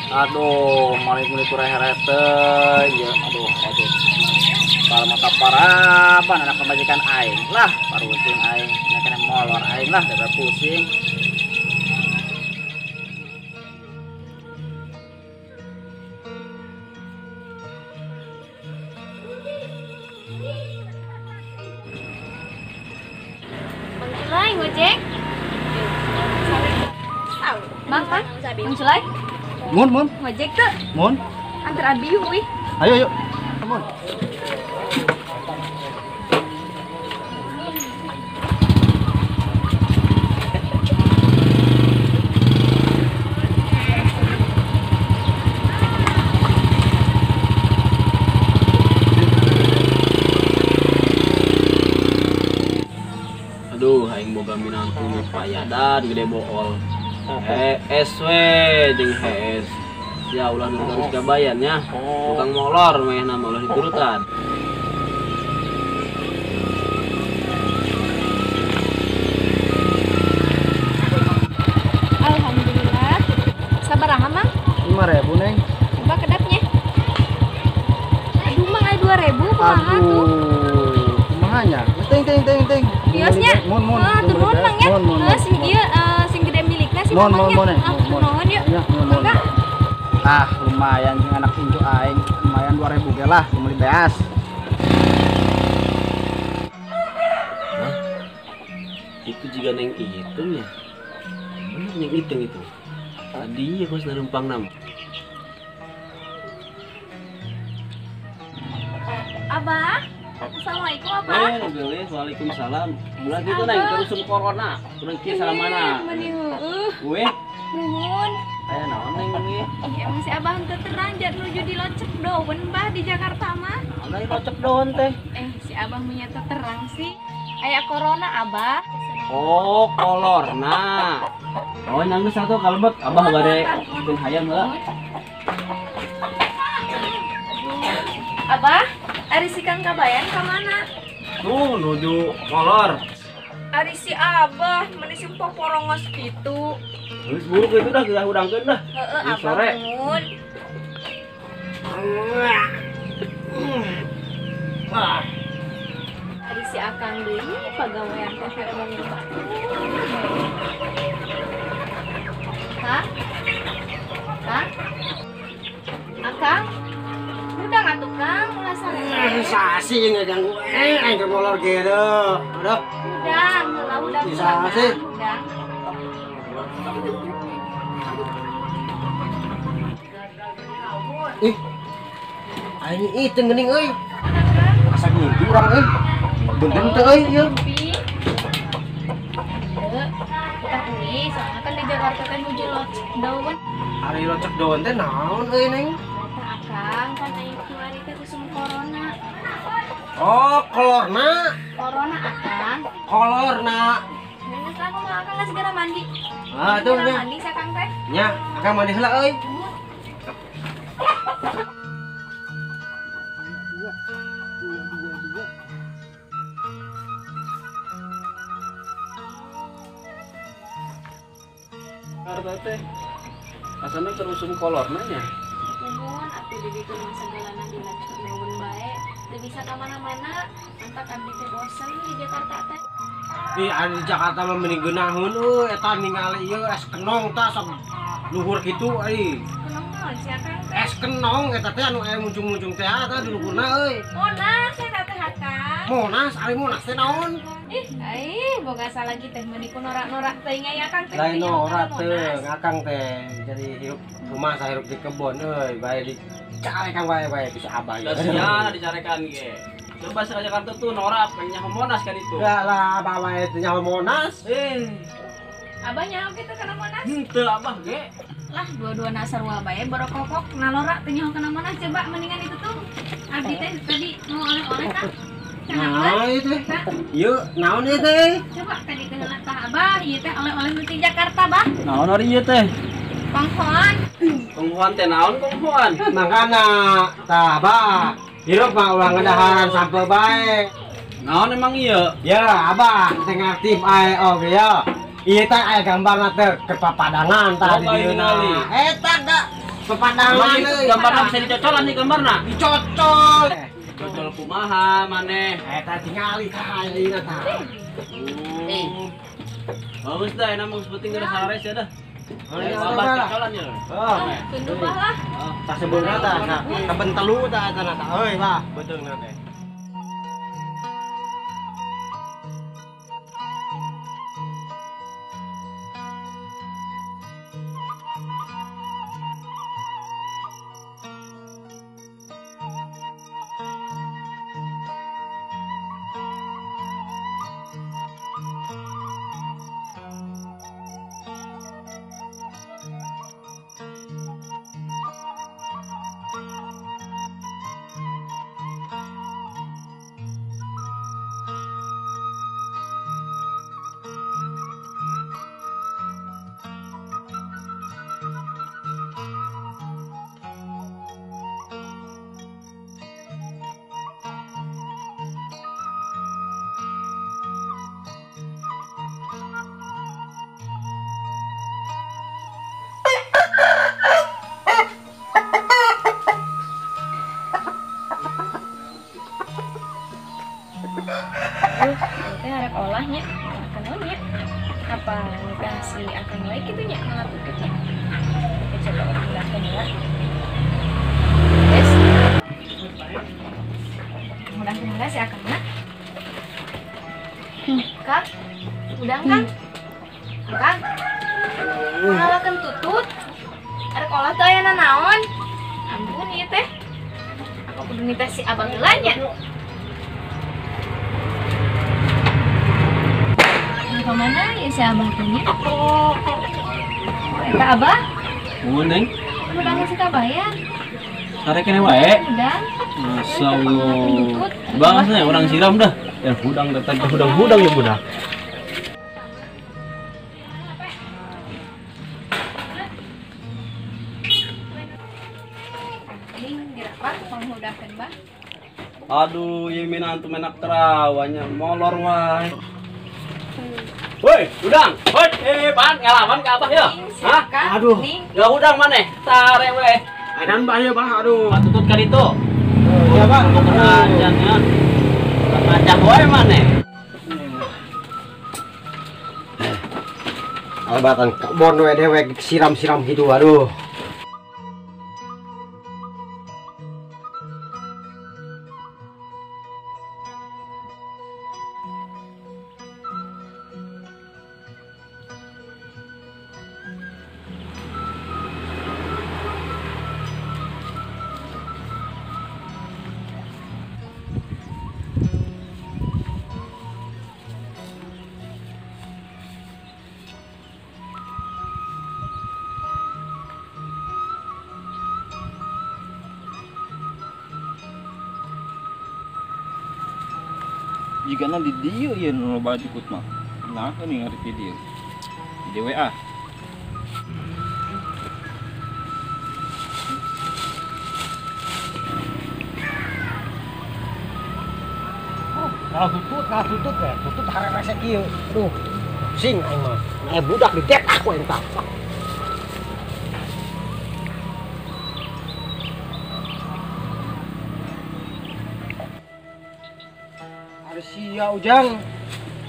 Aduh, malik-malik kurang-rete ya, aduh, aduh. Kalau mata paraban anak pemajikan aing lah, parusing aing, kena molor aing lah, daripada pusing. Bang Culai ngojek. Bang, Bang, Bang Culai. Mun, mun. Ngojek tuh. Mun. Antar abi yuk, wih. Ayo, yuk. Mun. Aduh, aing boga minantu payadan gede bool. SW jeung HS. Ya ulah nu harus kabayan nya. Tukang molor meh nama ulah diturutan. Alhamdulillah. Sabaraha, Mang? 5.000, Neng. Coba kedapnya. Aduh, Mang, aya 2.000 kumaha tuh? Kumaha nya? Ting ting ting ting. Kiosnya? Mun mun. Heeh, nuhun Mang ya. Heeh, sing ieu sing gede milikna si Mamangnya. Ah, nuhun yuk. Mangga. Ah, lumayan jeung anak incu aing, lumayan 2.000 ge lah, meuli beas. Hah? Itu juga neng hitung ya. Bener neng hitung itu. Tadi ya kos narumpang nam. Abah, assalamualaikum Abah. Eh, waalaikumsalam. Ulah gitu neng, terus corona. Kurang kieu salamana. Gue. Nuhun. Aya naon neng gue? Iya, emang si Abah henteu terang jat nuju di locek daun bah di Jakarta mah. Naon ari locek daun teh? Eh, si Abah punya terang sih. Aya corona Abah. Oh, kolorna. Oh, nangis satu kalebet Abah bade jeung hayam heula. Abah, ari si Kang Kabayan ka mana? Tuh nuju kolor. Ari si Abah meni si poporongos kitu. Geus buruk itu dah geus hudangkeun dah. Heeh, Abah sore. Nuhun. Ari si Akang deui pagawean teh omong batur. Hah? Hah? Akang? Udang atuh Kang, ulah sare. Sasi ngeganggu aing keur molor gitu. Aduh. Udang, heula udang. Sasi. Udang. Ih. Aing iteung geuning euy. Asa ngimpi urang euy. Bener teu euy ieu. Heuh. Tah euy, soalna kan di Jakarta teh nuju locek daun. Ari locek daun teh naon euy, Neng? Akang kan aing kiwari teh usum corona. Oh, kolorna. Corona Akang. Kolorna. Geus lah kumaha Akang geus segera mandi. Ah, tuh nya. Mandi sa Akang teh. Nya, Akang mandi heula euy. Jakarta teh. Asana keur usum kolorna nya. Nuhun atuh di ditu mah sagalana dilacur daun bae. Teu bisa ka mana-mana, mantak abdi teh bosen di Jakarta teh. Ih, ari di Jakarta mah mending geunaheun euy, eta ningali ieu es kenong tah sok luhur kitu euy. Kenong naon si Akang teh? Es kenong eta teh anu aya muncung-muncung teh eta di luhurna euy. Monas eta teh Akang. Monas, ari monas teh naon? Ih, ai boga salah teh meuni ku norak-norak teuing aya Akang teh. Lain norak teh, Akang teh jadi hirup rumah saya hirup di kebon euy, bae dicarekan bae-bae bisa abah. Da sia dicarekan ge. Coba sa Jakarta tuh norak pengen nyaho Monas kan itu. Enggak lah, abah wae teh nyaho Monas. Eh. Abah nyaho kitu kana Monas? Henteu abah ge. Lah, dua-dua nasarua bae borokokok nalorak teh nyaho kana Monas coba mendingan itu tuh. Abdi teh tadi mau oleh-oleh tah. Naon ieu teh? Ieu naon ieu teh? Coba tadi teh heula tah Abah, ieu teh oleh-oleh nu ti Jakarta, Bah. Naon ari ieu teh? Kongkoan. Kongkoan teh naon kongkoan? Mangkana tah Abah. Hirup mah ulah ngedaharan sampe bae. Naon emang ieu? Ya, Abah, teu ngarti ae oge ya. Ieu teh aya gambarna teh kepapadangan tah di dieu. Eta da Pepadangan euy. Gambarna bisa dicocolan nih gambarna. Dicocol. Cocol kumaha maneh? Eta tingali tah ayeuna tah. Bagus dah, enak mau sepenting geus sares ya dah. Babat cocolan ya. Oh, tunduh bah lah. Tah sebeuna tah, saben telu tah eta tah. Euy, bah, beuteungna teh. Teh harap olahnya akan nya apa nitah si akan wae kitu nya ngalatutut nya. Kita coba ulahkeun heula. Guys. Udang heula si akang na. Kang, udang Kang. Kang. Ngalakeun tutut. Arek olah teh aya nanaon? Ampun ieu teh. Apa kudu nitah si abang heula nya? Kemana ya si abah tanya? Eta abah? Nuhun neng. Udang si kabayan. Sare kene wae. Udang. Masyaallah. Bang nya orang siram dah. Ya hudang datang ke hudang-hudang ya budak. Aduh, ieu minantu menak terawanya molor wae. Woi, udang. Woi, pan ngalaman ka abah ya? Hah? Aduh. Ya udang maneh? Tare we. Edan bah ya bah, aduh. Patutut ka ditu. Iya, Pak. Kena nya. Ngacah wae maneh. Albatan kebon we dewek siram-siram gitu, aduh. Jika nanti dia ya nu loba ikut mah. Nah, ini ngarep dia. Di WA. Oh, kalau tutut ya, tutut harek resek ieu. Aduh, pusing aing mah. Budak didetak ku aing tah. Sia Ujang,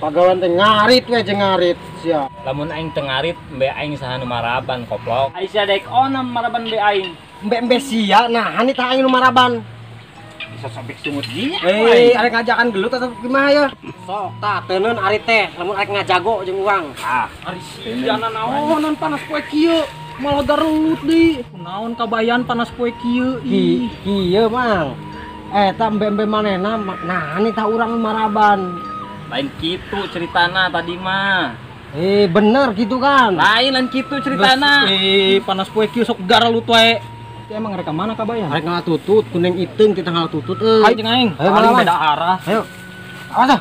pagawan teh ngarit we jeung ngarit sia. Lamun aing teu ngarit, embe aing saha nu maraban koplok. Ai sia daek onam maraban embe aing. Embe-embe sia nah hani tah aing nu maraban. Bisa sobek sungut dia. Arek ngajakan gelut atau kumaha ya? Sok tah teuneun ari teh, lamun arek ngajago jeung urang. Ah, ari sia nanaonan panas poe kieu. Malah garelut deui. Kunaon kabayan panas poe kieu? Ih, kieu Mang. Eta embe-embe manehna nah ini tah urang maraban. Lain kitu ceritana tadi mah. Bener gitu kan. Lain kitu ceritana. Panas poe kieu sok garalut wae. Teh emang rek ka mana kabayan? Rek ngalatutut kuning iteung teh ngalatutut euy. Ayo jeung aing. Ayo malah beda arah. Ayo. Awas ah.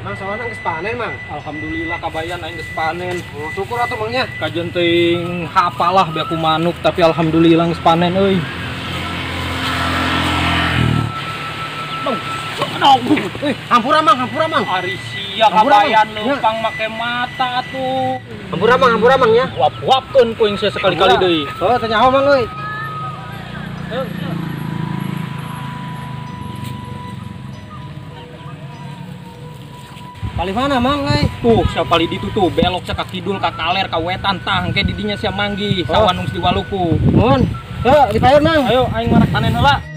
Mang sawana geus panen, Mang. Alhamdulillah kabayan aing geus panen. Oh, syukur atuh Mang nya. Kajeun teuing hapalah beak ku manuk tapi alhamdulillah geus panen euy. Aduh. Hampura Mang, hampura Mang. Ari sia kabayan leumpang make mata atuh. Hampura Mang, hampura Mang ya. Wap-wapkeun ku aing sia sekali-kali deui. Oh, teu nyaho Mang euy. Palih mana Mang euy? Tuh, sia palih ditu tuh, belok sia ka kidul, ka kaler, ka wetan tah engke di dinya sia manggih, sawanung di Waluku. Mohon. Heuh, dipayun Mang. Ayo aing marak panen heula.